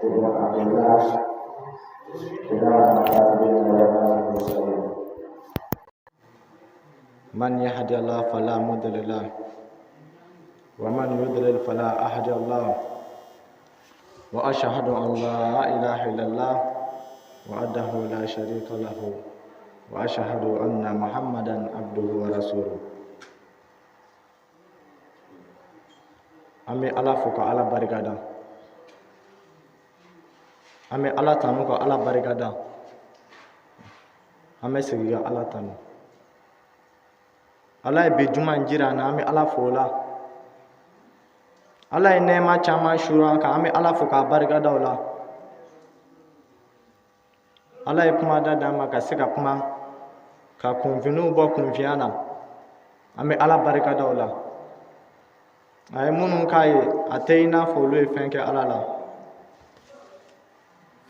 ابن عبد الله كراما كاتبين وإمام المرسلين. من يهدي الله فلا مضل له ومن يضلل فلا أحد الله، وأشهد أن لا إله إلا الله وحده لا شريك له، وأشهد أن محمدا عبده ورسوله. An bɛ Ala fo ka Ala barika da, an bɛ Ala tanu ka Ala barika da, an bɛ segin ka Ala tanu. Ala ye bi juma in jira an na, an bɛ Ala fo o la. Ala ye nɛɛma caman suuru an kan, an bɛ Ala fo k'a barika da o la. Ala ye kuma da d'an ma ka se ka kuma ka kunfinw bɔ kunfinya na, an bɛ Ala barika da o la. A ye minnu k'a ye, a tɛ i n'a fɔ olu ye fɛn kɛ Ala la.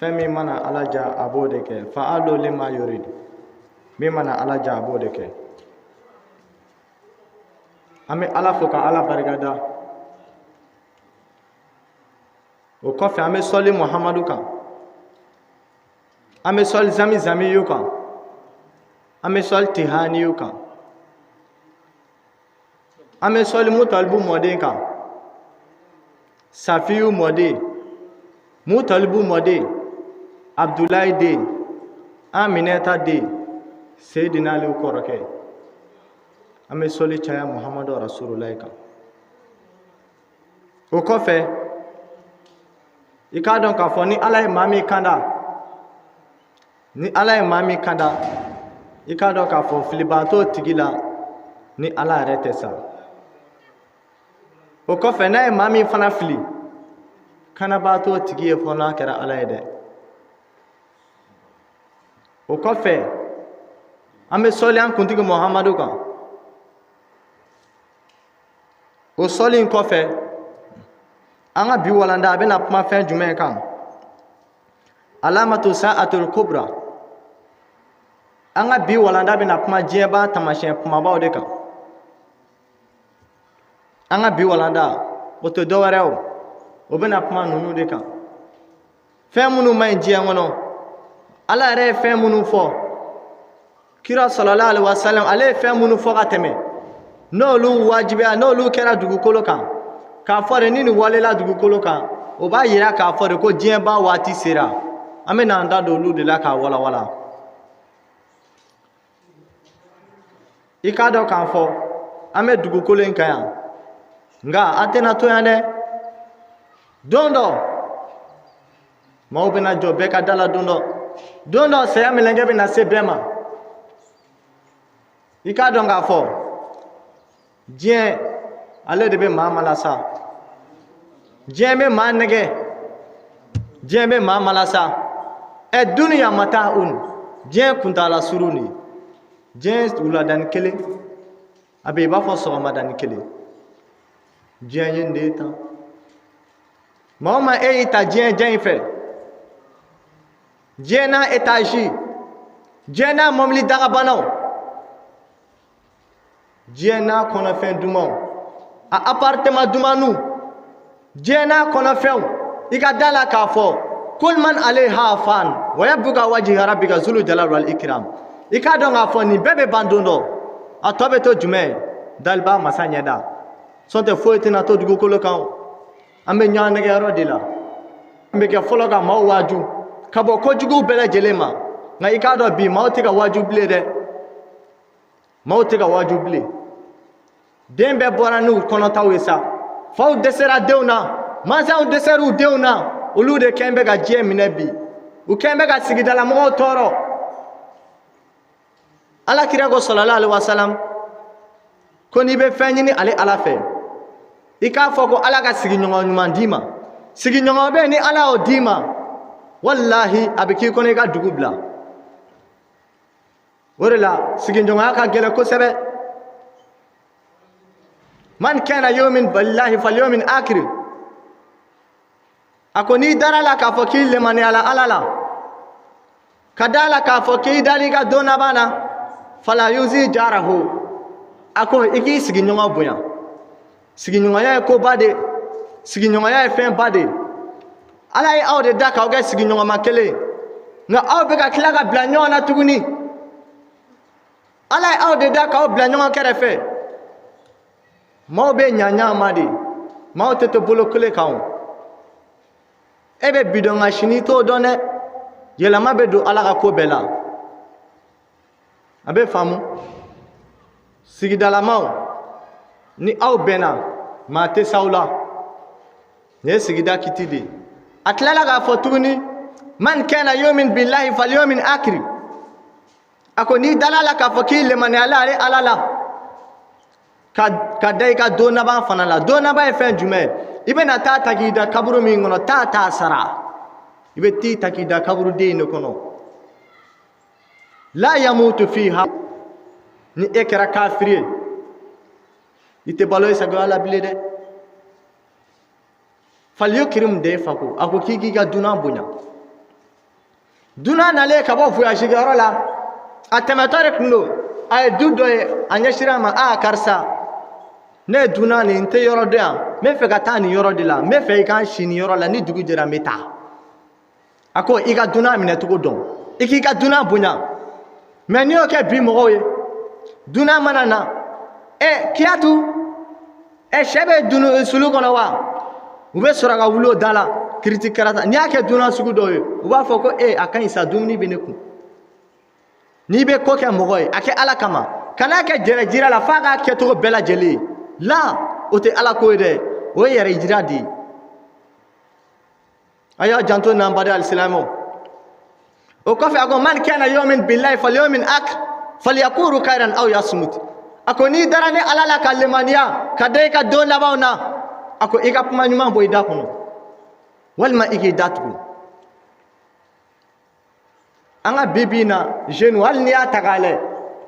Fɛn min mana Ala ja, a b'o de kɛ. Fa'alu lima yurid, min mana Ala ja, a b'o de kɛ. An bɛ Ala fo ka Ala barika da. O kɔfɛ, an bɛ sɔli Muhamadu kan, an bɛ sɔli zami zamiyu kan, an bɛ sɔli tihaniyu kan, an bɛ sɔli Mutalibu mɔden kan, Safiyu mɔden, Mutalibu mɔden, Abdulayi den, Aminɛta den, Seyidina Aliyu kɔrɔkɛ. An bɛ sɔli caya Muhamadu Rasululayi kan. O kɔfɛ, i k'a dɔn k'a fɔ ni Ala ye maa min kanda, ni Ala ye maa min kanda, i k'a dɔn k'a fɔ filibaa t'o tigi la ni Ala yɛrɛ tɛ sa. O kɔfɛ, n'a ye maa min fana fili, kanabaa t'o tigi ye fo n'a kɛra Ala ye dɛ. O kɔfɛ, an bɛ sɔli an kuntigi Muhamadu kan. O sɔli in kɔfɛ, an ka bi walanda a bɛna kuma fɛn jumɛn kan? Alamatu sa'atul kubra. An ka bi walanda bɛna kuma diɲɛba taamasiyɛn kumabaw de kan. An ka bi walanda o tɛ dɔwɛrɛ o, o bɛna kuma ninnu de kan, fɛn minnu man ɲi diɲɛ kɔnɔ, Ala yɛrɛ ye fɛn minnu fɔ, kira sallallahu alaihi wasallam ale ye fɛn minnu fɔ ka tɛmɛ, n'olu wajibiya, n'olu kɛra dugukolo kan, k'a fɔ de ni nin walela dugukolo kan, o b'a yira k'a fɔ de ko diɲɛ ban waati sera. An bɛna an da don olu de la k'a walawala. I k'a dɔn k'a fɔ an bɛ dugukolo in kan yan, nka an tɛna to yan dɛ. Don dɔ maaw bɛna jɔ bɛɛ ka da la. Don dɔ, don dɔ, saya mɛlɛkɛ bɛna se bɛɛ ma. I k'a dɔn k'a fɔ diɲɛ ale de bɛ maa malasa, diɲɛ bɛ maa nɛgɛ, diɲɛ bɛ maa malasa. Ɛ duniya mata'un, diɲɛ kuntaala surun de ye. Diɲɛ wuladani kelen a bɛ i b'a fɔ sɔgɔmadani kelen. Diɲɛ ye nin de ye tan. Maa o maa e y'i ta diɲɛ diya in fɛ, diɲɛ n'a étage, diɲɛ n'a mɔbili dagabanaw, diɲɛ n'a kɔnɔfɛn dumanw, a appartement dumanw, diɲɛ n'a kɔnɔfɛnw, i ka da la k'a fɔ kul man alayha fan wa yabqa wajhu rabbika zul jalal wal ikram. I k'a dɔn k'a fɔ nin bɛɛ bɛ ban don dɔ. A tɔ bɛ to jumɛn ye? Daliba masa ɲɛda sɔn tɛ, foyi tɛna to dugukolo kan. An bɛ ɲɔgɔn nɛgɛ yɔrɔ de la. An bɛ kɛ fɔlɔ ka maaw waaju ka bɔ kojuguw bɛɛ lajɛlen ma, nka i k'a dɔn bi maaw tɛ ka waaju bilen dɛ, maaw tɛ ka waaju bilen. Den bɛɛ bɔra n'u kɔnɔtaw ye sa. Faw dɛsɛra denw na, mansaw dɛsɛr'u denw na. Olu de kɛn bɛ ka diɲɛ minɛ bi, u kɛn bɛ ka sigidalamɔgɔw tɔɔrɔ. Ala kira ko sallallahu alaihi wasallam ko n'i bɛ fɛn ɲini ale Ala fɛ, i k'a fɔ ko Ala ka sigiɲɔgɔn ɲuman d'i ma. Sigiɲɔgɔn bɛ yen, ni Ala y'o d'i ma, walahi a bɛ k'i kɔnɔ i ka dugu bila. O de la sigiɲɔgɔnya ka gɛlɛn kosɛbɛ. Man kana yu'min billahi fal yawmil akhir, a ko n'i dara la k'a fɔ k'i lemaniyala Ala la, ka da la k'a fɔ k'i dali ka don laban na, fala yuzi jarahu, a ko i k'i sigiɲɔgɔn bonya. Sigiɲɔgɔnya ye koba de, sigiɲɔgɔnya ye fɛnba de. Ala ye aw de da k'aw kɛ sigiɲɔgɔnma kelen ye, nka aw bɛ ka tila ka bila ɲɔgɔn na tuguni. Ala ye aw de da k'aw bila ɲɔgɔn kɛrɛfɛ. Maaw bɛ ɲa ɲɔgɔn ma de, maaw tɛ to bolo kelen kan o. E bɛ bi dɔn nka sini i t'o dɔn dɛ. Yɛlɛma bɛ don Ala ka ko bɛɛ la. A bɛ faamu. Sigidalamaw, ni aw bɛnna, maa tɛ s'aw la. Nin ye sigida kiti de ye. A tilala k'a fɔ tuguni, man kana yumin billahi falyumin akiri. A ko n'i dala la k'a fɔ k'i lemaniyala ale Ala la, ka da i ka don laban fana la. Don laban ye fɛn jumɛn ye? I bɛna taa ta k'i da kaburu min kɔnɔ, taa t'a sara. I bɛ t'i ta k'i da kaburuden in de kɔnɔ. La yamutu fiha. Ni e kɛra kafiri ye, i tɛ balo i sagoya la bilen dɛ. Falyukrim dayfahu. A ko k'i k'i ka dunan bonya. Dunan nalen ka bɔ voyage kɛyɔrɔ la, a tɛmɛtɔ de tun don, a ye du dɔ ye, a ɲɛsira a ma, aa karisa, ne ye dunan nin, n tɛ yɔrɔ dɔn yan, n bɛ fɛ ka taa nin yɔrɔ de la, n bɛ fɛ i ka n si nin yɔrɔ la, ni dugu jɛra n bɛ taa. A ko i ka dunan minɛ cogo dɔn, i k'i ka dunan bonya. Mɛ n'i y'o kɛ bi mɔgɔw ye, dunan mana na, ɛ kiyatu, ɛ sɛ bɛ dunu sulu kɔnɔ wa? U bɛ sɔrɔ ka wuli o da la kiriti karata. N'i y'a kɛ dunan sugu dɔw ye, u b'a fɔ ko e a ka ɲi sa, dumuni bɛ ne kun. N'i bɛ ko kɛ mɔgɔ ye, a kɛ Ala kama, kan'a kɛ jɛrɛ jira la f'a k'a kɛcogo bɛɛ lajɛlen ye. La, o tɛ Ala ko ye dɛ, o ye yɛrɛ jira de ye. A y'a janto n'an baden alisilamɛw. O kɔfɛ a ko man kana yumin billahi falyumin ak falyakuru khairan aw yasmut. A ko n'i dara ne Ala la ka lemaniya ka da i ka don labanw na, a ko i ka kuma ɲuman bɔ i da kɔnɔ, walima i k'i da tugu. An ka bi bi in na jeunes, hali n'i y'a ta k'a lajɛ,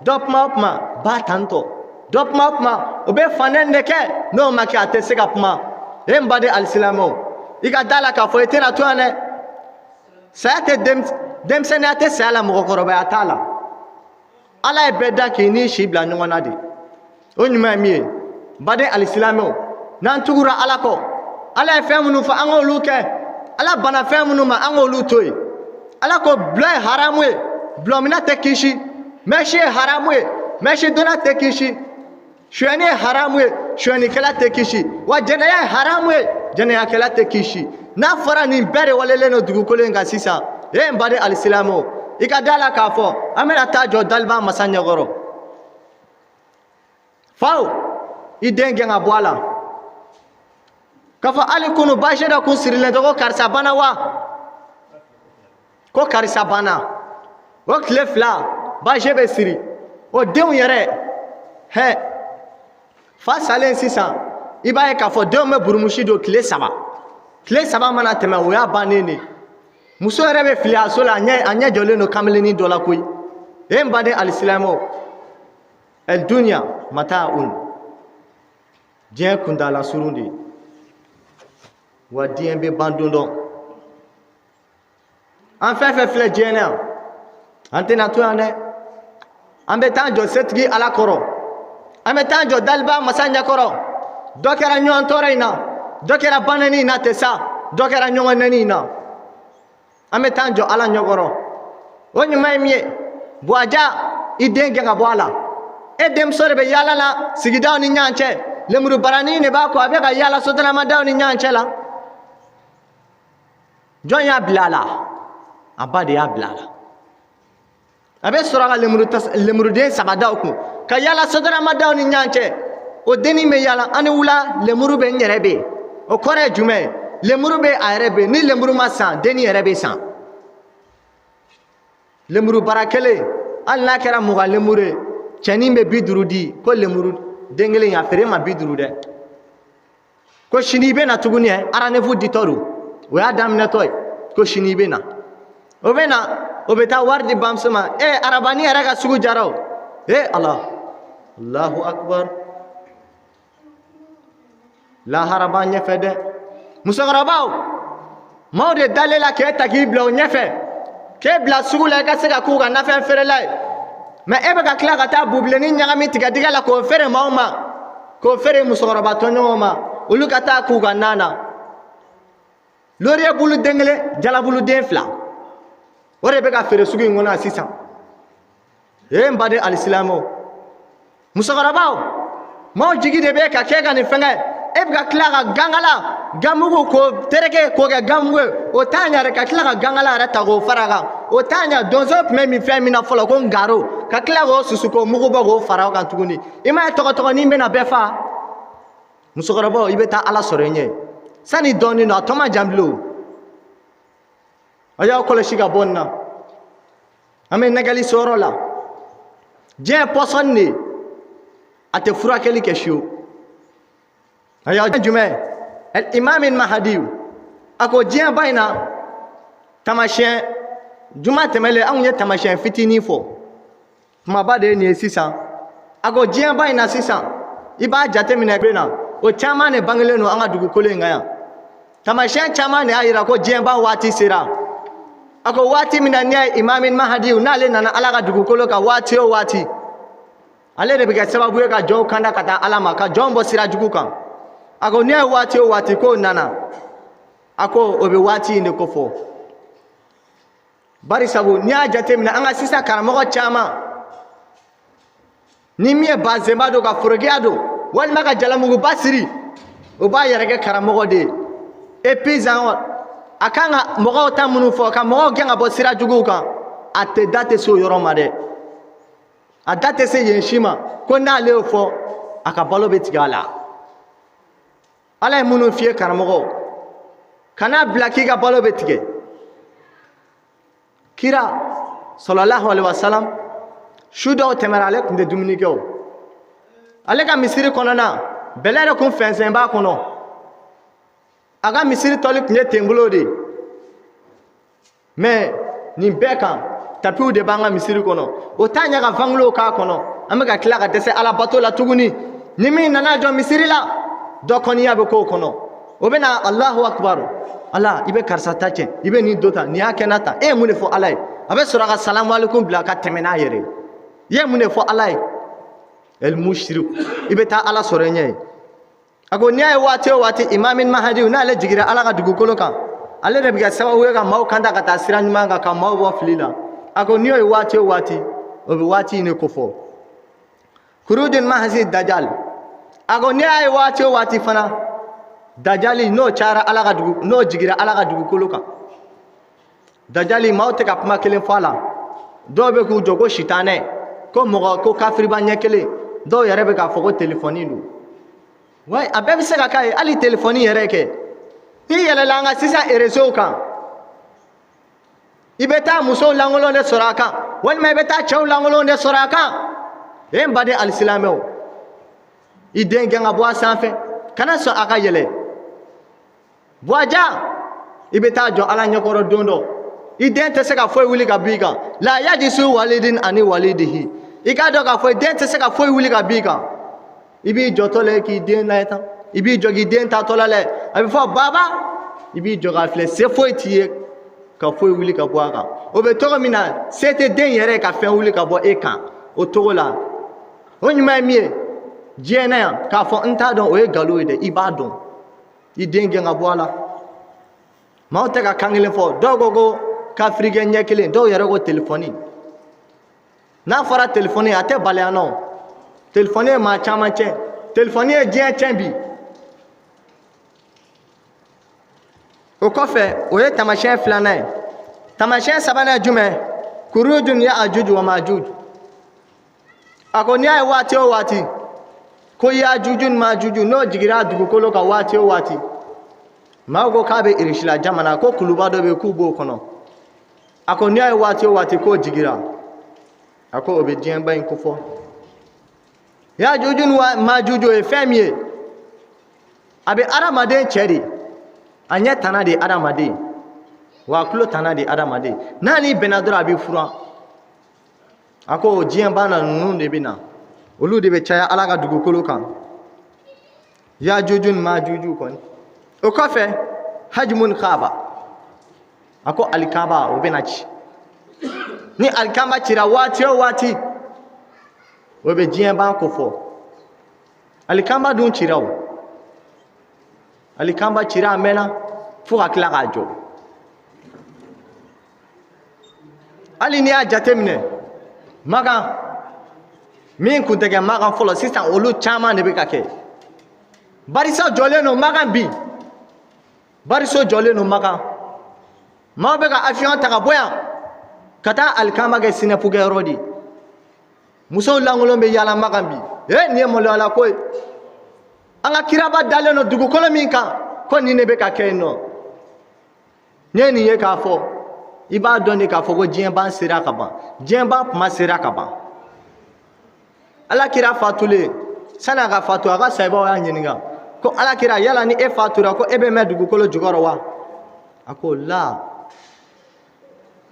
dɔ kuma o kuma ba tantɔ, dɔ kuma o kuma o bɛ fanɛni de kɛ, n'o ma kɛ a tɛ se ka kuma. E n baden alisilamɛw, i ka da la k'a fɔ i tɛna to yan dɛ. Saya tɛ denmisɛnninya tɛ saya la, mɔgɔkɔrɔbaya t'a la. Ala ye bɛɛ da k'i n'i si bila ɲɔgɔn na de. O ɲuman ye min ye, baden alisilamɛw, n'an tugura Ala kɔ, Ala ye fɛn minnu fɔ an k'olu kɛ, Ala banna fɛn minnu ma an k'olu to yen. Ala ko dɔlɔ ye haramu ye, dɔlɔminna tɛ kisi. Mɛsi ye haramu ye, mɛsi donna tɛ kisi. Suyɛni ye haramu ye, suyɛnikɛla tɛ kisi. Wa jɛnɛya ye haramu ye, jɛnɛyakɛla tɛ kisi. N'a fɔra nin bɛɛ de walelen don dugukolo in kan sisan, e n baden alisilamɛw, i ka da la k'a fɔ an bɛna taa jɔ daliba masa ɲɛkɔrɔ. Faw, i den gɛn ka bɔ a la. K'a fɔ hali kunu basi dɔ kun sirilen tɛ ko karisa banna wa? Ko karisa banna. O tile fila basi bɛ siri. O denw yɛrɛ, hɛ, fa salen sisan, i b'a ye k'a fɔ denw bɛ burumusi don tile saba. Tile saba mana tɛmɛ, o y'a bannen de. Muso yɛrɛ bɛ fili a so la, a ɲɛ jɔlen don kamalennin dɔ la koyi. E n baden alisilamɛw, el dunya mata'un, diɲɛ kuntaala surun de ye, wa diɲɛ bɛ ban don dɔ. An fɛn fɛn filɛ diɲɛ na yan, an tɛna to yan dɛ. An bɛ taa jɔ setigi Ala kɔrɔ, an bɛ taa jɔ daliba masa ɲɛkɔrɔ. Dɔ kɛra ɲɔgɔn tɔɔrɔ in na, dɔ kɛra banɛni in na ten sa, dɔ kɛra ɲɔgɔn nɛni in na. An bɛ taa jɔ Ala ɲɛkɔrɔ. O ɲuman ye min ye, buwaja, i den gɛn ka bɔ a la. E denmuso de bɛ yaala la sigidaw ni ɲɔgɔn cɛ, lemurubaranin de b'a kɔ, a bɛ ka yaala sotaramadaw ni ɲɔgɔn cɛ la. Jɔn y'a bila a la? A ba de y'a bila a la. A bɛ sɔrɔ ka lemuruden saba da o kun ka yaala sotaramadaw ni ɲɔgɔn cɛ. O dennin bɛ yaala ani wula, lemuru bɛ n yɛrɛ bɛ yen. O kɔrɔ ye jumɛn ye? Lemuru bɛ a yɛrɛ bɛ yen. Ni lemuru ma san, dennin yɛrɛ bɛ san. Lemuru bara kelen, hali n'a kɛra 20 lemuru ye, cɛnin bɛ 50 di, ko lemuru den kelen a feere ma 50 dɛ. Ko sini i bɛ na tuguni ɛ, rendez-vous ditɔ don, o y'a daminɛtɔ ye, ko sini i bɛ na. O bɛ na, o bɛ taa wari di bamuso ma. E arabani yɛrɛ ka sugu jara o. E Ala, Allahu akbar. Lahara b'an ɲɛfɛ dɛ. Musokɔrɔbaw, maaw de dalen la k'e ta k'i bila o ɲɛfɛ, k'e bila sugu la i ka se ka k'u ka nafɛn feerela ye. Mɛ e bɛ ka tila ka taa bubilenni ɲagami tigɛdɛgɛ la k'o feere maaw ma, k'o feere musokɔrɔba tɔɲɔgɔnw ma, olu ka taa k'u ka na na. Laurier bulu den kelen, jalabulu den fila, o de bɛ ka feere sugu in kɔnɔ yan sisan. Ee, n baden alisilamɛw, musokɔrɔbaw, maaw jigi de bɛ ka kɛ ka nin fɛngɛ. E bɛ ka tila ka gangala ganmugu k'o tereke k'o kɛ ganmugu ye, o t'a ɲa dɛ. Ka tila ka gangala yɛrɛ ta k'o fara a kan, o t'a ɲa. Donso tun bɛ min fɛn min na fɔlɔ, ko ngaro, ka tila k'o susu k'o mugu bɔ k'o fara o kan tuguni. I m'a ye tɔgɔtɔgɔnin bɛna bɛɛ fa. Musokɔrɔbaw, i bɛ taa Ala sɔrɔ i ɲɛ sani dɔɔnin don, a tɔ man jan bilen. O a y'aw kɔlɔsi ka bɔ nin na. An bɛ nɛgɛli sɔrɔ la, diɲɛ pɔsɔni de, a tɛ furakɛli kɛ fiyewu. A y'aw jumɛn Imam Mahadi a ko diɲɛ ba in na tamasiyɛn. Juma tɛmɛlen, anw ye tamasiyɛn fitinin fɔ, kumaba de ye nin ye sisan. A ko diɲɛ ba in na sisan, i b'a jateminɛ bɛ na, o caman de bangelen don an ka dugukolo in kan yan. Tamasiyɛn caman de y'a yira ko diɲɛ ban waati sera. A ko waati min na n'i y'a ye Imam Mahadi n'ale nana Ala ka dugukolo kan, waati o waati, ale de bɛ kɛ sababu ye ka jɔnw kanda ka taa Ala ma, ka jɔnw bɔ sira jugu kan. A ko n'i y'a ye waati o waati k'o nana, a ko o bɛ waati in de kofɔ. Bari sabu n'i y'a jateminɛ, an ka sisan karamɔgɔ caman, ni min ye bazenba don, ka forokiya don, walima ka jalamuguba siri, o b'a yɛrɛ kɛ karamɔgɔ de ye. Et puis a kan ka mɔgɔw ta minnu fɔ, ka mɔgɔw gɛn ka bɔ sira juguw kan, a tɛ da tɛ se o yɔrɔ ma dɛ. A da tɛ se yen si ma ko n'ale y'o fɔ, a ka balo bɛ tigɛ a la. Ala ye minnu f'i ye karamɔgɔ, kan'a bila k'i ka balo bɛ tigɛ. Kira sɔlɔlahu alaihi wasalam, su dɔw tɛmɛra, ale tun tɛ dumuni kɛ. O ale ka misiri kɔnɔna, bɛlɛ de kun fɛnsɛn b'a kɔnɔ. A ka misiri tɔli tun ye tenbolo de ye. Mais nin bɛɛ kan, tapiw de b'an ka misiri kɔnɔ, o t'a ɲɛ ka vangulow k'a kɔnɔ. An bɛ ka tila ka dɛsɛ Ala bato la tuguni. Ni min nana jɔ misiri la, dɔ kɔniya bɛ k'o kɔnɔ, o bɛ na Alahu akubaru, Ala, i bɛ karisa ta tiɲɛ, i bɛ nin don tan, nin y'a kɛ na tan, e ye mun de fɔ Ala ye? A bɛ sɔrɔ ka salamu aleykum bila ka tɛmɛ n'a yɛrɛ ye. I ye mun de fɔ Ala ye? El mushrik, i bɛ taa Ala sɔrɔ i ɲɛ ye. A ko n'i y'a ye waati o waati Imam Mahadi n'ale jigira Ala ka dugukolo kan, ale de bɛ kɛ sababu ye ka maaw kanda ka taa sira ɲuman kan, ka maaw bɔ fili la. A ko n'i y'o ye waati o waati, o bɛ waati in de kofɔ. Kurujun mahasi dajal, a ko n'i y'a ye waati o waati fana, dajali n'o cayara Ala ka dugu, n'o jigira Ala ka dugukolo kan. Dajali, maaw tɛ ka kuma kelen fɔ a la. Dɔw bɛ k'u jɔ ko sitanɛ, ko mɔgɔ, ko kafiriba ɲɛ kelen. Dɔw yɛrɛ bɛ k'a fɔ ko telefɔni don. Wa a bɛɛ bɛ se ka k'a ye, hali telefɔni yɛrɛ kɛ. N'i yɛlɛla an ka sisan erezow kan, i bɛ taa musow lankolon de sɔrɔ a kan, walima i bɛ taa cɛw lankolon de sɔrɔ a kan. E n baden alisilamɛw, i den gɛn ka bɔ a sanfɛ, kana sɔn a ka yɛlɛ. Buwaja, i bɛ taa jɔ Ala ɲɛkɔrɔ don dɔ, i den tɛ se ka foyi wuli ka b'i kan. La yajisu walidin ani walidihi. I k'a dɔn k'a fɔ i den tɛ se ka foyi wuli ka b'i kan. I b'i jɔtɔ lajɛ k'i den lajɛ tan, i b'i jɔ k'i den taatɔla lajɛ, a bɛ fɔ baba, i b'i jɔ k'a filɛ, se foyi t'i ye ka foyi wuli ka bɔ a kan. O bɛ cogo min na, se tɛ den yɛrɛ ye ka fɛn wuli ka bɔ e kan o cogo la. O ɲuman ye min ye diɲɛ na yan, k'a fɔ n t'a dɔn, o ye nkalon ye dɛ. I b'a dɔn, i den gɛn ka bɔ a la. Maaw tɛ ka kan kelen fɔ. Dɔw ko ko kafirikɛ ɲɛ kelen, dɔw yɛrɛ ko telefɔni. N'a fɔra telefɔni, a tɛ bali an na. O telefɔni ye maa caman tiɲɛ, telefɔni ye diɲɛ tiɲɛ bi. O kɔfɛ, o ye taamasiyɛn filanan ye. Taamasiyɛn sabanan ye jumɛn? Kurujun ya ajuju wa majuj. A ko n'i y'a ye waati o waati ko yajuju ni majuju n'o jigira dugukolo kan waati o waati, maaw ko k'a bɛ Irisila jamana, ko kuluba dɔ bɛ yen k'u b'o kɔnɔ. A ko n'i y'a ye waati o waati k'o jigira, a ko o bɛ diɲɛba in kofɔ. Yajuju ni majuju ye fɛn min ye, a bɛ adamaden cɛ de, a ɲɛ tana de ye adamaden, wa a tulo tana de ye adamaden. N'a n'i bɛnna dɔrɔn, a b'i furan. A ko diɲɛ ban na, ninnu de bɛ na, olu de bɛ caya Ala ka dugukolo kan, yajuju ni majuju kɔni. O kɔfɛ, hajimun kaaba, a ko alikaba o bɛna ci. Ni alikaba cira waati o waati, o bɛ diɲɛ ban kofɔ. Alikaba dun cira, o alikaba cira a mɛnna. fo ka tila k'a jɔ. Hali n'i y'a jateminɛ, Makan min kun tɛ kɛ Makan fɔlɔ, sisan olu caman de bɛ ka kɛ. Barisa jɔlen don Makan bi, bariso jɔlen don Makan. Maaw bɛ ka avion ta ka bɔ yan ka taa alikama kɛ sinɛpukɛyɔrɔ de. Musow lankolon bɛ yaala Makan bi. Ee, nin ye maloyala ko ye. An ka kiraba dalen don dugukolo min kan, ko nin de bɛ ka kɛ yen nɔ. N'i ye nin ye k'a fɔ, i b'a dɔn de k'a fɔ ko diɲɛ ban sera ka ban, diɲɛ ban kuma sera ka ban. Ala kira fatulen, sani a ka fatu, a ka sahibaw y'a ɲininka ko ala kira, yala ni e fatura, ko e bɛ mɛn dugukolo jukɔrɔ wa? A ko la.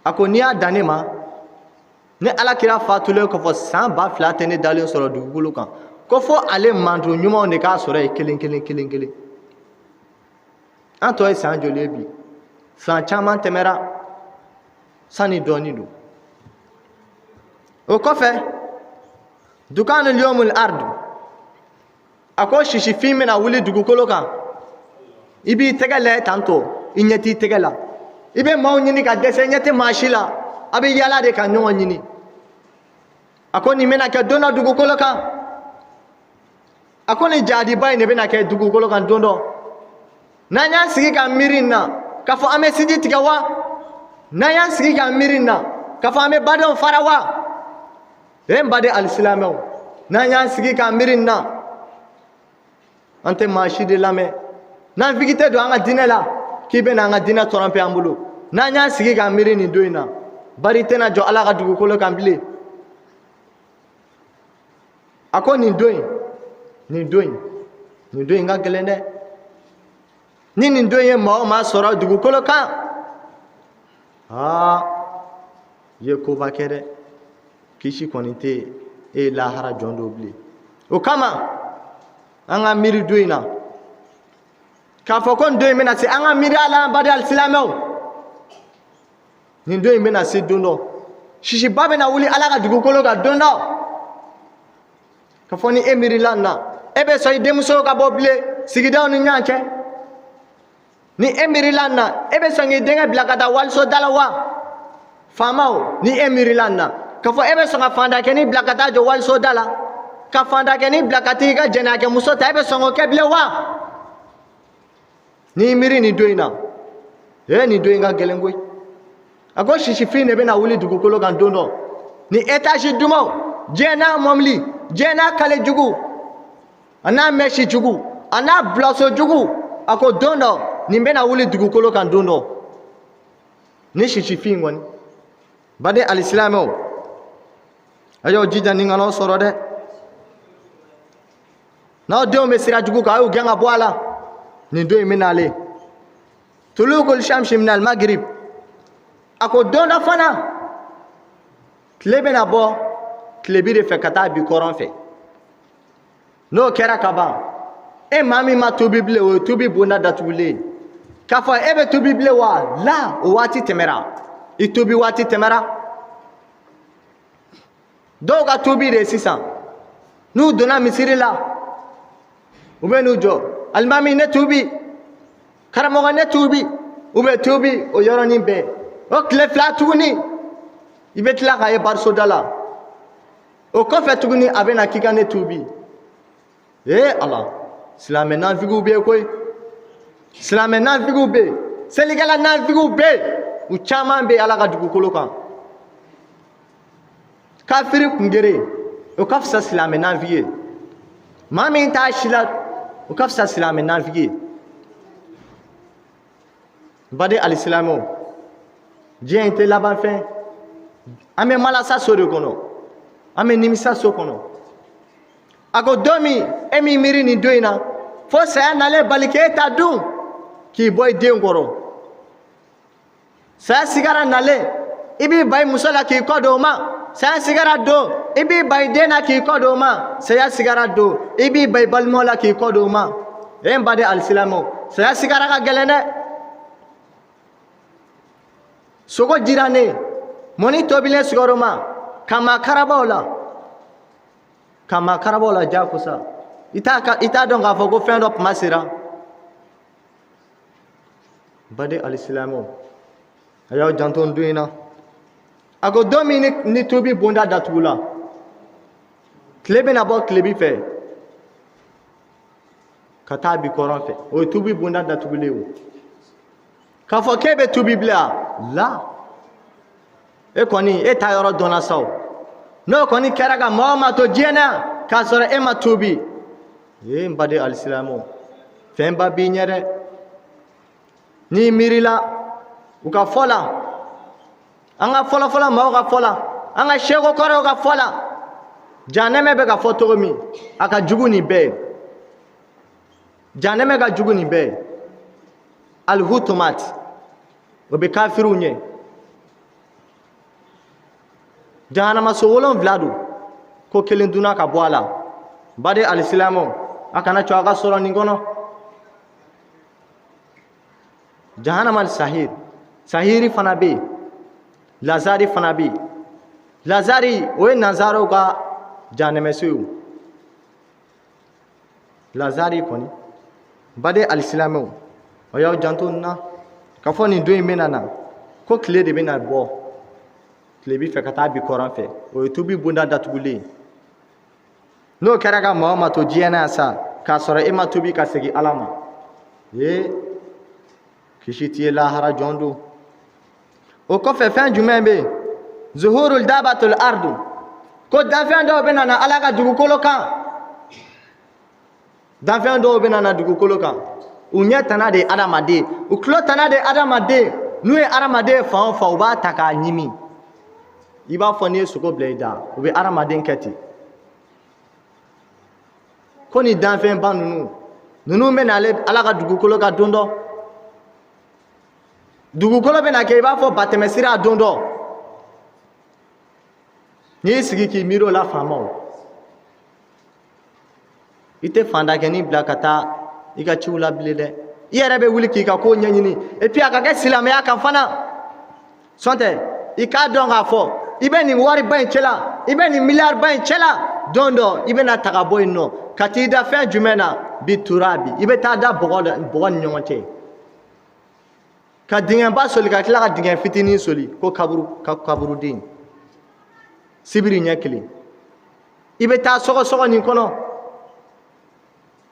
A ko n'i y'a dan ne ma, ni ala kira fatulen kɔfɛ san 2000 tɛ ne dalen sɔrɔ dugukolo kan, ko fo ale mantɔn ɲumanw de k'a sɔrɔ yen kelen kelen kelen kelen. An tɔ ye san joli ye bi? San caman tɛmɛra, sani dɔɔni don. O kɔfɛ, dukanul yomul ardu, a ko sisifin bɛna wuli dugukolo kan. I b'i tɛgɛ lajɛ tantɔ, i ɲɛ t'i tɛgɛ la. I bɛ maaw ɲini ka dɛsɛ, ɲɛ tɛ maa si la. A bɛ yaala de ka ɲɔgɔn ɲini. A ko nin bɛna kɛ don dɔ dugukolo kan. A ko nin jaadiba in de bɛna kɛ dugukolo kan don dɔ. N'an y'an sigi ka miiri nin na k'a fɔ an bɛ sinji tigɛ wa? N'an y'an sigi ka miiri nin na k'a fɔ an bɛ badenw fara wa? Ee, n baden alisilamɛw, n'an y'an sigi ka miiri nin na, an tɛ maa si de lamɛn. Nanfigi tɛ don an ka diinɛ la k'i bɛna an ka diinɛ tɔrɔnpe an bolo. N'an y'an sigi ka miiri nin don in na, bari tɛna jɔ Ala ka dugukolo kan bilen. A ko nin don in, nin don in, nin don in ka gɛlɛn dɛ. Ni nin don ye maa o maa sɔrɔ dugukolo kan, aa, i ye koba kɛ dɛ. Kisi kɔni tɛ yen, e ye lahara jɔn don bilen. O kama, an ka miiri don in na k'a fɔ ko nin don in bɛna se, an ka miiri a la. An baden alisilamɛw, nin don in bɛna se don dɔ, sisiba bɛna wuli Ala ka dugukolo kan don dɔ. Ka fɔ ni e miirila nin na, e bɛ sɔn i denmuso ka bɔ bilen sigidaw ni ɲɔgɔn cɛ? Ni e miirila nin na, e bɛ sɔn k'i denkɛ bila ka taa waliso da la wa? Faamaw, ni e miirila nin na k'a fɔ e bɛ sɔn ka fantakɛnin bila ka taa jɔ waliso da la, ka fantakɛnin bila ka t'i ka jɛnɛyakɛmuso ta, e bɛ sɔn k'o kɛ bilen wa? N'i miiri nin don in na, ee, nin don in ka gɛlɛn koyi. A ko sisifin de bɛna wuli dugukolo kan don dɔ. Ni étage dumanw, diɲɛ n'a mɔbili, diɲɛ n'a kale jugu, a n'a mɛsi jugu, a n'a bilaso jugu, a ko don dɔ nin bɛna wuli dugukolo kan don dɔ. Ni sisifin kɔni, baden alisilamɛw, a y'aw jija nin kan'aw sɔrɔ dɛ. N'aw denw bɛ sira jugu kan, a y'u gɛn ka bɔ a la. Nin don in bɛ nalen, tulukul shamsi minal magrib. A ko don dɔ fana, tile bɛna bɔ tilebi de fɛ ka taa bi kɔrɔn fɛ. N'o kɛra ka ban, e maa min ma tubi bilen, o ye tubi bonda datugulen ye. K'a fɔ e bɛ tubi bilen wa? La, o waati tɛmɛra, i tubi waati tɛmɛra. Dɔw ka tubi de sisan, n'u donna misiri la, u bɛ n'u jɔ: alimami, ne tubi, karamɔgɔ, ne tubi. U bɛ tubi o yɔrɔnin bɛɛ. O tile 2 tuguni, i bɛ tila k'a ye barisoda la. O kɔfɛ tuguni, a bɛ na k'i ka ne tubi. Ee Ala, silamɛ nanfigiw bɛ yen koyi, silamɛ nanfigiw bɛ yen, selikɛla nanfigiw bɛ yen, u caman bɛ yen Ala ka dugukolo kan. Kafiri kungere, o ka fisa silamɛ nanfigi ye. Maa min t'a si la, o ka fisa silamɛ nanfigi ye. Baden alisilamɛw, diɲɛ in tɛ laban fɛn. An bɛ malasa so de kɔnɔ, an bɛ nimisa so kɔnɔ. A ko don min e min miiri nin don in na, fo saya nalen bali k'e ta dun k'i bɔ i den kɔrɔ. Saya sigara nalen, i b'i ban i muso la k'i kɔ don o ma. Saya sigara don, i b'i ban i den na k'i kɔ don o ma. Saya sigara don, i b'i ban i balimaw la k'i kɔ don o ma. E n baden alisilamɛw, saya sigara ka gɛlɛn dɛ. Sogo jirannen, mɔni tobilen sukaro ma, ka maa karabaw la, ka maa karabaw la jagosa. I t'a dɔn k'a fɔ ko fɛn dɔ kuma sera. Baden alisilamɛw, a y'aw janto don in na. A ko don min ni tubi bonda datugula, tile bɛna bɔ tilebi fɛ ka taa bi kɔrɔn fɛ, o ye tubi bonda datugulen ye. O k'a fɔ k'e bɛ tubi bilen la, e kɔni e taa yɔrɔ dɔnna sa. O n'o kɔni kɛra ka maa o maa to diɲɛ na k'a sɔrɔ e ma tubi, ee n baden alisilamɛw, fɛnba b'i ɲɛ dɛ. N'i miirila u ka fɔ la, an ka fɔlɔfɔlɔ maaw ka fɔ la, an ka seko kɔrɔw ka fɔ la, janɛmɛ bɛ ka fɔ cogo min, a ka jugu nin bɛɛ ye. Janɛmɛ ka jugu nin bɛɛ ye. Alihutomat, o bɛ kafiriw ɲɛ. Jahanamaso 7 don, ko kelen dunna ka bɔ a la. Baden alisilamɛw, a kana cɔ a ka sɔrɔ nin kɔnɔ. Jahanama sahir, sahiri fana bɛ yen, lazari fana bɛ yen. Lazari, o ye nanzaraw ka jahanɛmɛso ye. Lazari kɔni, baden alisilamɛw, o y'aw janto nin na k'a fɔ nin don in bɛna na ko tile de bɛna bɔ tilebi fɛ ka taa bi kɔrɔn fɛ, o ye tubi bonda datugulen ye. N'o kɛra ka maa o maa to diɲɛ na yan sa k'a sɔrɔ e ma tubi ka segin Ala ma, ee kisi t'i ye lahara jɔn don. O kɔfɛ fɛn jumɛn bɛ yen? Zuhurul dabatul ardu, ko danfɛn dɔw bɛna na Ala ka dugukolo kan. Danfɛn dɔw bɛna na dugukolo kan, u ɲɛ tana de ye adamaden, u tulo tana de ye adamaden. N'u ye adamaden fan o fan, u b'a ta k'a ɲimi i b'a fɔ n'i ye sogo bila i da, u bɛ adamaden kɛ ten. Ko nin danfɛnba ninnu bɛ na ale Ala ka dugukolo kan don dɔ, dugukolo bɛna kɛ i b'a fɔ batɛmɛsira don dɔ. N'i y'i sigi k'i miiri o la, faamaw, i tɛ fandakɛnin bila ka taa i ka ciw la bilen dɛ. I yɛrɛ bɛ wuli k'i ka ko ɲɛɲini, et puis a ka kɛ silamɛya kan fana. Sɔn tɛ i k'a dɔn k'a fɔ i bɛ nin wariba in cɛla, i bɛ nin miliyariba in cɛla, don dɔ i bɛna ta ka bɔ yen nɔ ka t'i da fɛn jumɛn na? Bi turabi, i bɛ taa da bɔgɔ ni ɲɔgɔn cɛ, ka dingɛba soli, ka tila ka dingɛ fitinin soli, ko kaburu, ka kaburuden sibiri ɲɛ kelen. I bɛ taa sɔgɔsɔgɔ nin kɔnɔ,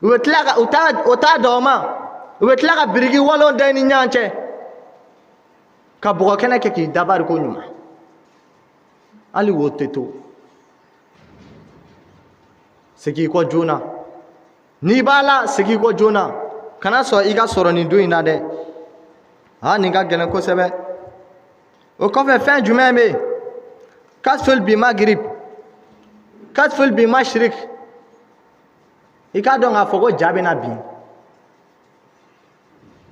u bɛ tila ka u t'a o t'a dɔn o ma, u bɛ tila ka biriki walon da i ni ɲɔgɔn cɛ, ka bɔgɔ kɛnɛ kɛ k'i dabari ko ɲuman, hali wo tɛ to. Segin i kɔ joona n'i b'a la, segin i kɔ joona, kana sɔn i ka sɔrɔ nin don in na dɛ. Aa, nin ka gɛlɛn kosɛbɛ. O kɔfɛ fɛn jumɛn bɛ yen? Kasful bi magrib, kasful bi mashrik. I k'a dɔn k'a fɔ ko ja bɛna bin,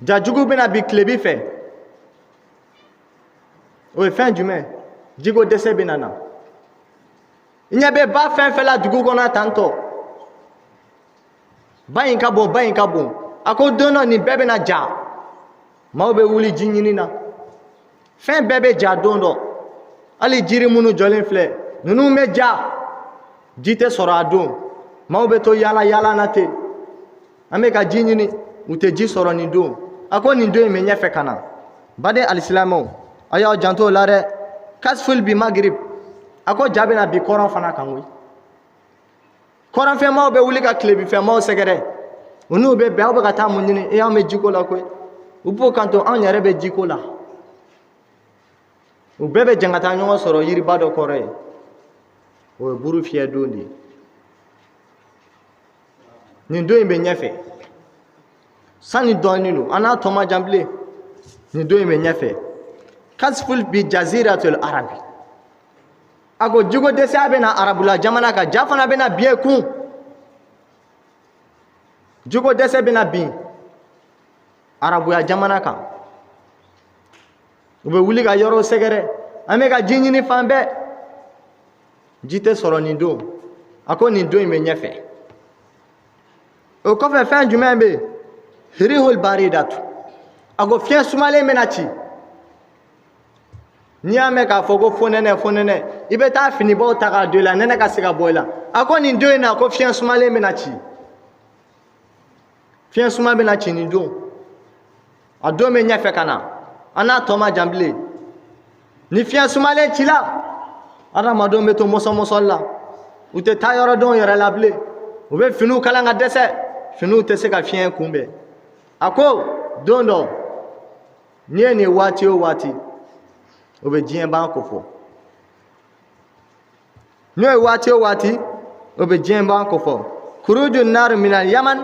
ja jugu bɛna bin tilebi fɛ. O ye fɛn jumɛn? Jiko dɛsɛ bɛna na. I ɲɛ bɛ ba fɛn fɛn la dugu kɔnɔ tantɔ, ba in ka bon, ba in ka bon. A ko don dɔ nin bɛɛ bɛna ja, maaw bɛ wuli ji ɲini na, fɛn bɛɛ bɛ ja don dɔ. Hali jiri minnu jɔlen filɛ ninnu bɛ ja, ji tɛ sɔrɔ a don. Maaw bɛ to yaala yaala na ten, an bɛ ka ji ɲini, u tɛ ji sɔrɔ nin don. A ko nin don in bɛ ɲɛfɛ ka na. Baden alisilamɛw, a y'aw janto o la dɛ. Kasful bi magrib, a ko ja bɛna bi kɔrɔn fana kan koyi. Kɔrɔnfɛnmaw bɛ wuli ka tilebinfɛnmaw sɛgɛrɛ, u n'u bɛ bɛn. Aw bɛ ka taa mun ɲini? E, anw bɛ jiko la koyi. U b'o kanto, anw yɛrɛ bɛ jiko la. U bɛɛ bɛ jɛn ka taa ɲɔgɔn sɔrɔ yiriba dɔ kɔrɔ yen. O ye buru fiyɛ don de ye. Nin don in bɛ ɲɛfɛ sani dɔɔnin don, an n'a tɔ man jan bilen. Nin don in bɛ ɲɛfɛ. Kasful bi jaziratul arabi, a ko jiko dɛsɛya bɛ na arabula jamana kan, ja fana bɛ na bin kun. Jiko dɛsɛ bɛ na bin arabuya jamana kan, u bɛ wuli ka yɔrɔw sɛgɛrɛ, an bɛ ka ji ɲini fan bɛɛ, ji tɛ sɔrɔ nin don. A ko nin don in bɛ ɲɛfɛ. O kɔfɛ fɛn jumɛn bɛ yen? Hirihul baridatu, a ko fiɲɛ sumalen bɛna ci. N'i y'a mɛn k'a fɔ ko fonɛnɛ, fonɛnɛ, i bɛ taa finibaw ta k'a don i la, nɛnɛ ka se ka bɔ i la. A ko nin don in na, ko fiɲɛ sumalen bɛna ci, fiɲɛ suma bɛna ci nin don. A don bɛ ɲɛfɛ ka na, an n'a tɔ man jan bilen. Ni fiɲɛ sumalen cila, adamadenw bɛ to mɔsɔmɔsɔli la, u tɛ taa yɔrɔ dɔn yɛrɛ la bilen, u bɛ finiw kalan ka dɛsɛ, finiw tɛ se ka fiɲɛ kunbɛn. A ko don dɔ n'i ye nin waati o waati, o bɛ diɲɛ ban ko fɔ. N'o ye waati o waati, o bɛ diɲɛ ban ko fɔ. Kuruju nari minal yaman,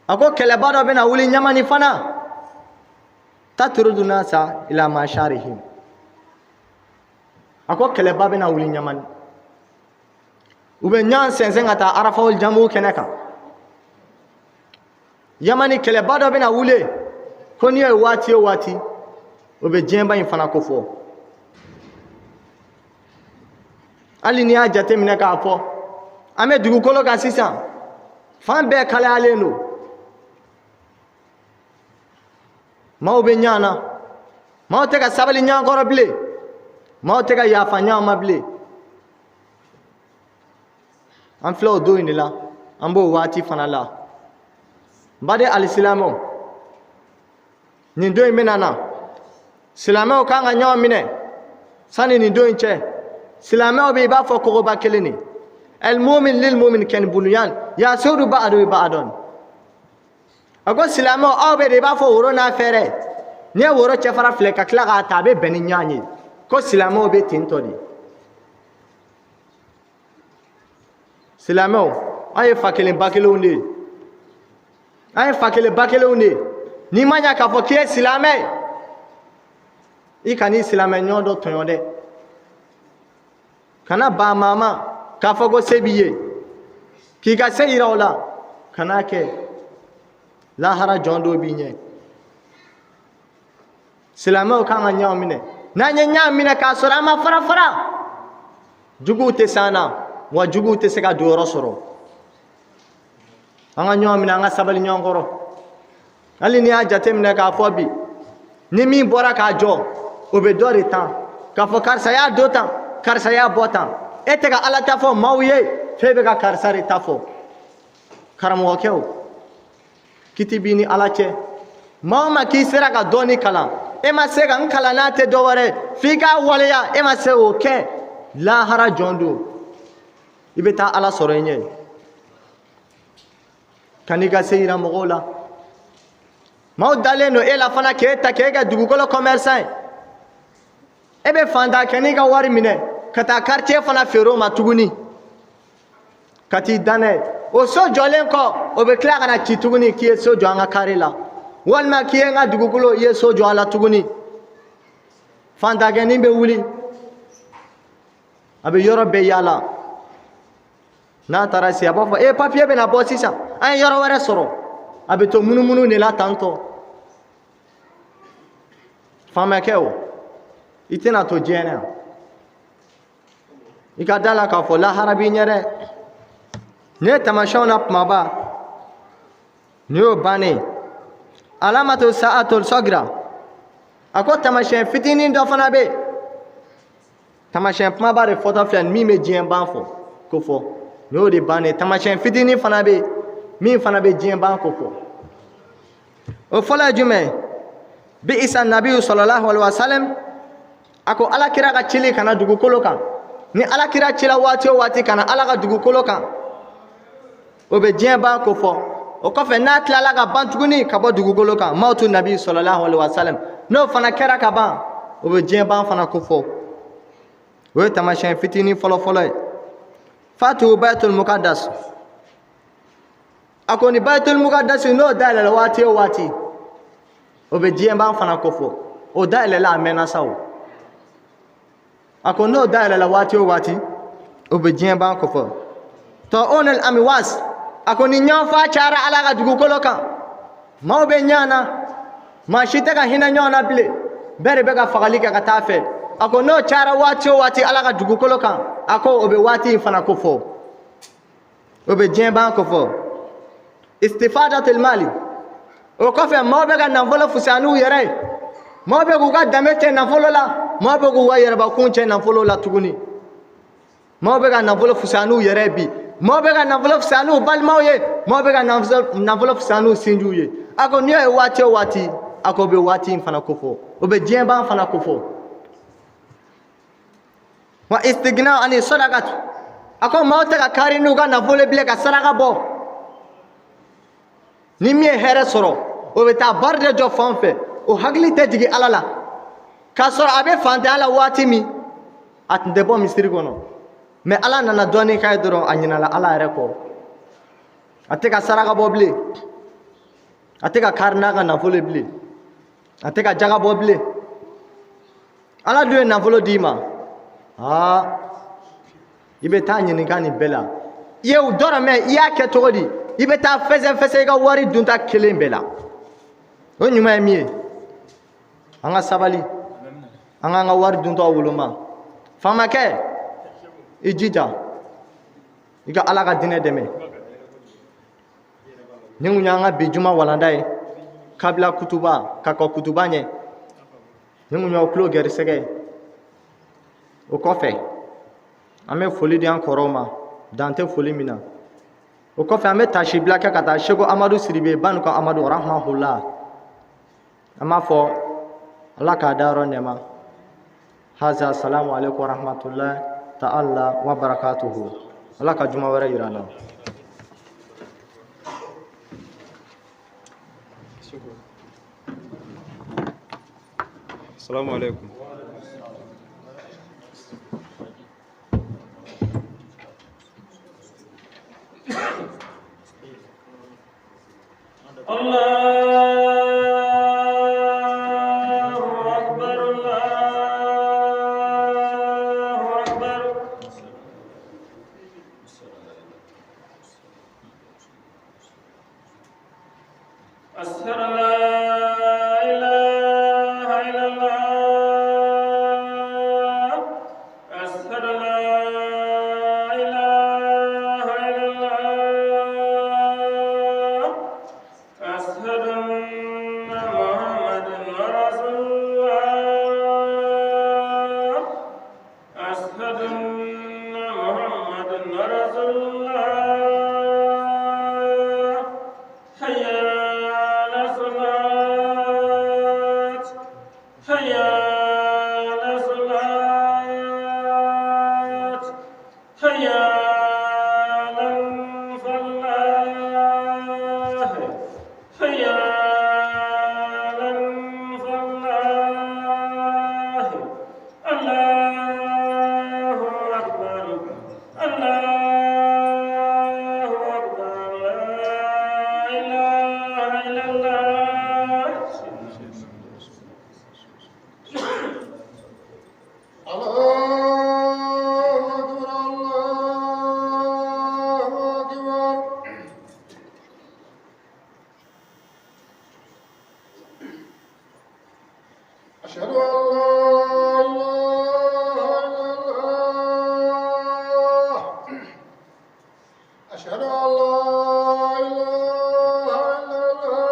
a ko kɛlɛba dɔ bɛna wuli Yamani fana, tatrudu nasa ila masharihim. A ko kɛlɛba bɛna wuli Yamani, u bɛ ɲɔgɔn sɛnsɛn ka taa Arafawul jamu kɛnɛ kan. Yamani kɛlɛba dɔ bɛna wuli, ko n'i ye waati o waati, o bɛ diɲɛban in fana ko fɔ. Hali n'i y'a jateminɛ k'a fɔ an bɛ dugukolo kan sisan, fan bɛɛ kalayalen don, maaw bɛ ɲɔgɔn na, maaw tɛ ka sabali ɲɔgɔn kɔrɔ bilen, maaw tɛ ka yafa ɲɔgɔn ma bilen. An filɛ o don in de la, an b'o waati fana la. N baden alisilamɛw, nin don in bɛna na, silamɛw kan ka ɲɔgɔn minɛ sani nin don in cɛ. Silamɛw bɛ i b'a fɔ kogoba kelen de, almumin lilmumin kal bunyan yasudu ba'du ba'don. A ko silamɛw, aw bɛ de i b'a fɔ woro n'a fɛrɛ, n'i ye woro cɛfara filɛ ka tila k'a ta, a bɛ bɛn ni ɲɔgɔn ye. Ko silamɛw bɛ ten tɔ de. Silamɛw, an ye fa kelen ba kelenw de ye, an ye fa kelen ba kelenw de ye. N'i ma ɲa k'a fɔ k'i ye silamɛ ye, i kan'i silamɛ ɲɔgɔn dɔ tɔɲɔ dɛ. Kana ban maa ma k'a fɔ ko se b'i ye, k'i ka se yira o la, kan'a kɛ. Lahara jɔn dɔ b'i ɲɛ. Silamɛw kan ka ɲɔgɔn minɛ. N'an ye ɲɔgɔn minɛ k'a sɔrɔ an ma fara fara, juguw tɛ s'an na, wa juguw tɛ se ka donyɔrɔ sɔrɔ. An ka ɲɔgɔn minɛ, an ka sabali ɲɔgɔn kɔrɔ. Hali n'i y'a jateminɛ k'a fɔ bi, ni min bɔra k'a jɔ, o bɛ dɔ de tan k'a fɔ karisa y'a don tan, karisa y'a bɔ tan. E tɛ ka Ala ta fɔ maaw ye, f'e bɛ ka karisa de ta fɔ. Karamɔgɔkɛw, kiti b'i ni Ala cɛ. Maa o maa k'i sera ka dɔɔni kalan, e ma se ka n kalan n'a tɛ dɔ wɛrɛ f'i k'a waleya, e ma se k'o kɛ, lahara jɔn don, i bɛ taa Ala sɔrɔ i ɲɛ. Kan'i ka se yira mɔgɔw la. Maaw dalen don e la fana k'e ta k'e kɛ dugukolo commerçant ye. E bɛ fantan kɛ n'i ka wari minɛ ka taa quartier fana feere o ma tuguni, ka t'i da n'a ye. O so jɔlen kɔ, o bɛ tila ka na ci tuguni k'i ye so jɔ an ka kare la, walima k'i ye n ka dugukolo, i ye so jɔ a la tuguni. Fantankɛnin bɛ wuli, a bɛ yɔrɔ bɛɛ yaala. N'a taara se, a b'a fɔ e papiye bɛna bɔ sisan, an ye yɔrɔ wɛrɛ sɔrɔ. A bɛ to munumunu de la tantɔ. Faamakɛ o, i tɛna to diɲɛ na yan. I ka da la k'a fɔ lahara b'i ɲɛ dɛ. Nin ye taamasiyɛnw na kumaba, nin y'o bannen. Alamatu sa'atul sagira, a ko taamasiyɛn fitinin dɔ fana bɛ yen. Taamasiyɛn kumaba de fɔtɔ filɛ, min bɛ diɲɛ ban fɔ ko fɔ, nin y'o de bannen. Taamasiyɛn fitinin fana bɛ yen min fana bɛ diɲɛ ban ko fɔ. O fɔlɔ ye jumɛn ye? Bi isa nabiyu sallallahu alaihi wasallam, a ko Ala kira ka cili ka na dugukolo kan. Ni Ala kira cila waati o waati ka na Ala ka dugukolo kan, o bɛ diɲɛ ban ko fɔ. O kɔfɛ, n'a tilala ka ban tuguni ka bɔ dugukolo kan, mawutu nabi sallallahu alaihi wasallam, n'o fana kɛra ka ban, o bɛ diɲɛ ban fana ko fɔ. O ye taamasiyɛn fitinin fɔlɔfɔlɔ ye. Fatu baitul muqaddas, a ko ni baitul muqaddas n'o dayɛlɛla waati o waati, o bɛ diɲɛ ban fana ko fɔ. O dayɛlɛla a mɛnna sa o. A ko n'o dayɛlɛla waati o waati, o bɛ diɲɛ ban ko fɔ. Tɔɔnel amiwas, a ko ni ɲɔgɔnfa cayara Ala ka dugukolo kan, maaw bɛ ɲɔgɔn na, maa si tɛ ka hinɛ ɲɔgɔn na bilen, bɛɛ de bɛ ka fagali kɛ ka taa fɛ. A ko n'o cayara waati o waati Ala ka dugukolo kan, a ko o bɛ waati in fana ko fɔ, o bɛ diɲɛ ban ko fɔ. Istifadatul mali, o kɔfɛ maaw bɛ ka nafolo fisaya n'u yɛrɛ ye, maaw bɛ k'u ka danbe cɛ nafolo la, maaw bɛ k'u ka yɛrɛbakun cɛ nafolo la tuguni. Maaw bɛ ka nafolo fisaya n'u yɛrɛ ye bi, maaw bɛ ka nafolo fisaya n'u balimaw ye, maaw bɛ ka nafolo fisaya n'u sinjiw ye. A ko n'i y'a ye waati o waati, A ko bɛ waati in fana kofɔ, o bɛ diɲɛ ban fana kofɔ. Wa istigina ani sadakatu, a ko maaw tɛ ka kari n'u ka nafolo bilen ka saraka bɔ. Ni min ye hɛrɛ sɔrɔ, o bɛ taa bari de jɔ fan fɛ, o hakili tɛ jigin Ala la. K'a sɔrɔ a bɛ fantanya la waati min, a tun tɛ bɔ misiri kɔnɔ. Mais Ala nana dɔɔnin k'a ye dɔrɔn, a ɲinala Ala yɛrɛ kɔ. A tɛ ka saraka bɔ bilen, a tɛ ka kari n'a ka nafolo bilen, a tɛ ka jaga bɔ bilen. Ala dun ye nafolo d'i ma, aa i bɛ taa ɲininka nin bɛɛ la. I ye dɔrɔmɛ, i y'a kɛ cogo di? I bɛ taa fɛsɛfɛsɛ i ka wari dunta kelen bɛɛ la. O ɲuman ye min ye, an ka sabali, an k'an ka wari duntɔ woloma. Faamakɛ, i jija i ka Ala ka diinɛ dɛmɛ. Nin kun y'an ka bi juma walanda ye, kabila kutuba ka kɔn kutuba ɲɛ. Nin kun y'aw tulo gɛrisɛgɛ ye. O kɔfɛ, an bɛ foli di an kɔrɔw ma, dan tɛ foli min na. O kɔfɛ, an bɛ tasibila kɛ ka taa Seko Amadu Sidibe Banuka Amadu rahimahullah. An b'a fɔ Ala k'a dayɔrɔ nɛɛma. Haza, salamu alaikum wa rahmatullahi ta'ala wa barakatuhu. Ala ka juma wɛrɛ yira an na. Assalamu alaikum. Allahu akbar, Allahu akbar. Ashhadu an la ilaha illallah. Ashhadu an la ilaha illallah. Ashhadu anna Muhammadan rasulullah. Ashhadu anna Muhammadan rasulullah. Hayya ala salat. Hayya ala salat. Hayya ala falah. Hayya ala falah. Allahu akbar. Allahu akbar. La ilaha illallah. الله أكبر، الله أكبر. أشهد أن لا إله إلا الله. أشهد أن لا إله إلا الله.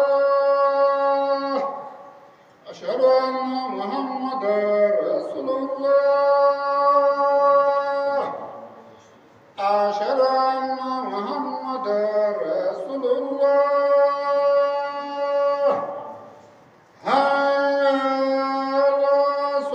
أشهد أن محمدا رسول الله. أشهد أن محمدا رسول الله. حي على الصلاة.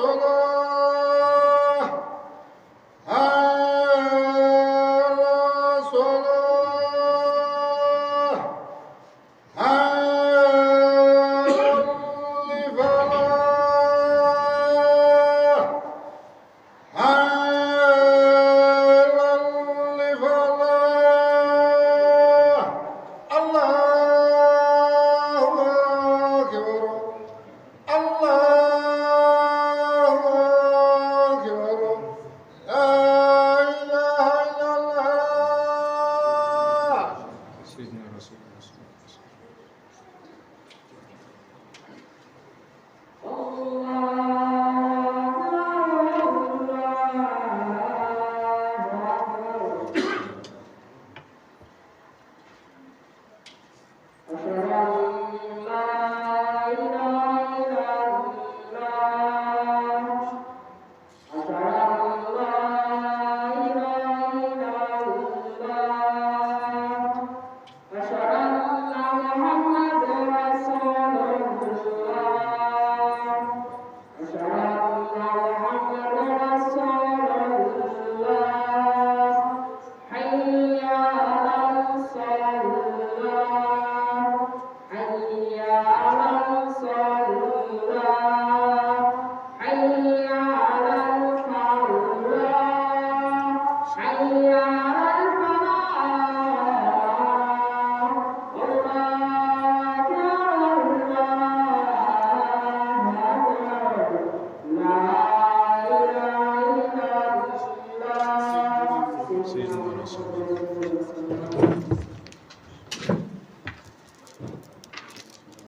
أن محمدا